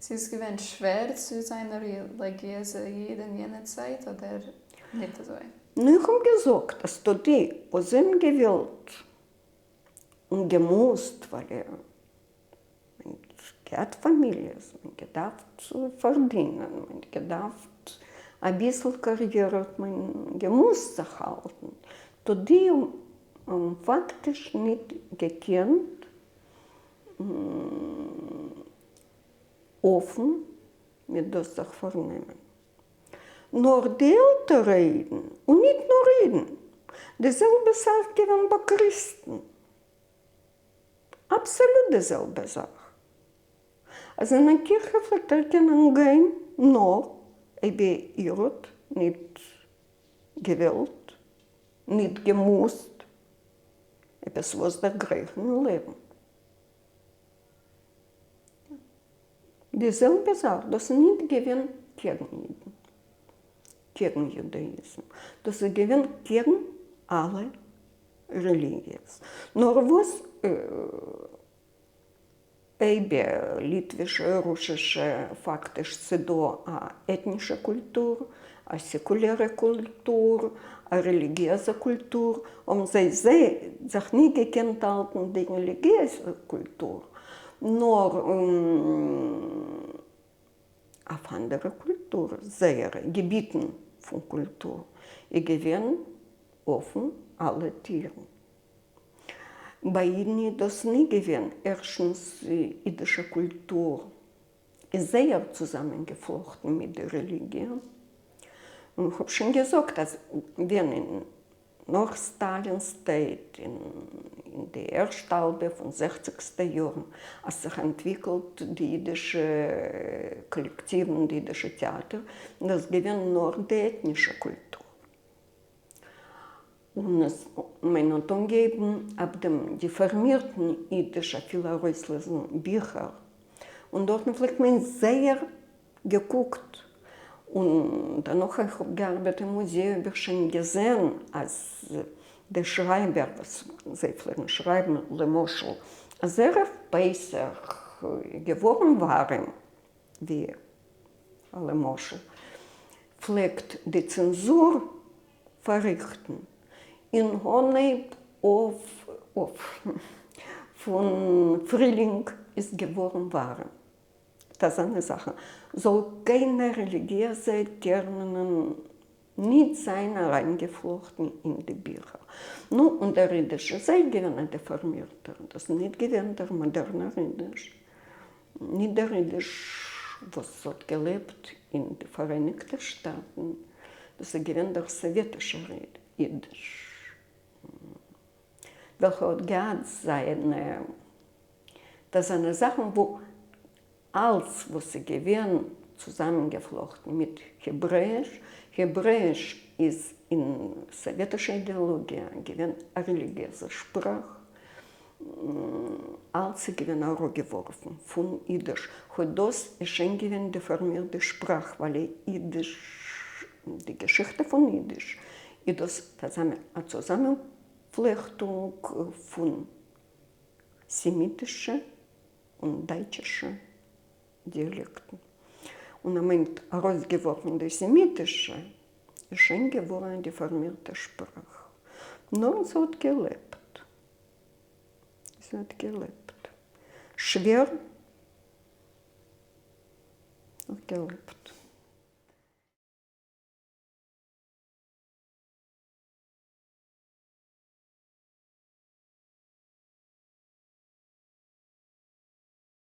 צו איז געווען שווער צו זיין א רעליגיעזע איד אין יענע צייט אדער ניט אזוי? נו איך האב געזאגט אז טא די וואס האבן געווילט און געמוזט ווייל מען האט געהאט פאמיליעס, מען האט געדארפט פארדינען, מען האט געדארפט אביסל קאריערע האט מען געמוזט זיך האלטן, טא די האבן פאקטיש ניט געקענט אפן מיט דאס זיך פארנעמען. נאר די עלטערע אידן, און ניט נאר אידן, די זעלבע זאך געווען ביי קריסטן, אבסאלוט די זעלבע זאך, אז אין א קירכע פלעגט ער קענען גיין נאר אויב איר האט ניט געוועלט, ניט געמוזט עפעס וואס דערגרייכן אין לעבן. די זעלבע זאך, דאס איז ניט געווען קעגן אידן, קעגן יודאיזם, דאס איז געווען קעגן אלע רעליגיעס. נאר וואס אויב ליטווישע, רוסישע, פאקטיש ס'דא א עטנישע קולטור, א סעקולערע קולטור, א רעליגיעזע קולטור, האבן זיי זיך ניט געקענט האלטן די רעליגיעזע קולטור, נאר אויף אנדערע קולטור, זייערע געביטן פון קולטור איז געווען אפן אלע טירן. ביי אידן איז דאס ניט געווען, ערשטנס, אידישע קולטור איז זייער צוזאמענגעפלאכטן מיט די רעליגיע, און כ'האב שוין געזאגט אז ווען אין נאך סטאלינ'ס צייט, אין די ערשטע האלבע פון זעכציגסטע יארן, אז זיך אנטוויקלט די אידישע קאלעקטיוון, די אידישע טעאטער, דאס געווען נאר די עטנישע קולטור. און עס מען האט אנגעהויבן אויף דעם דעפארמירטן אידיש אפילו ארויסלאזן ביכער, און דארטן פלעגט מען זייער געקוקט, און דערנאך איך האב געארבעט אין מוזיי האב איך שוין געזען אז די שרייבער וואס זיי פלעגן שרייבן למשל אז ערב פסח געווארן ווארעם ווי למשל פלעגט די צענזור פארריכטן אין אנהייב אויף פון פרילינג איז געווארן ווארעם. אזאנע זאכן זאל קיינע רעליגיעזע טערמינען ניט זיין אריינגעפלאכטן אין די ביכער. נו, און דער אידיש איז אויך געווען א דעפארמירטער, דאס איז ניט געווען דער מאדערנער אידיש, ניט דער אידיש וואס האט געלעבט אין די פאראייניגטע שטאטן, דאס איז געווען דער סאוועטישער אידיש, וועלכער האט געהאט זיינע דאס זענען זאכן וואו אלץ וואס איז געווען צוזאמענגעפלאכטן מיט העברעאיש, העברעאיש איז אין סאוועטישע אידעאלאגיע געווען א רעליגיעזע שפראך, אלץ איז געווען אראפגעווארפן פון אידיש, כאטש דאס איז שוין געווען דעפארמירט די שפראך, ווייל אידיש, די געשיכטע פון אידיש איז דאס א צוזאמענפלעכטונג פון סעמיטישע און דייטשישע דיאלעקטן, און אז מען האט ארויסגעווארפן די סעמיטישע, איז שוין געווארן א דעפארמירטע שפראך. נאר זי האט געלעבט. זי האט געלעבט. שווער, נאר געלעבט.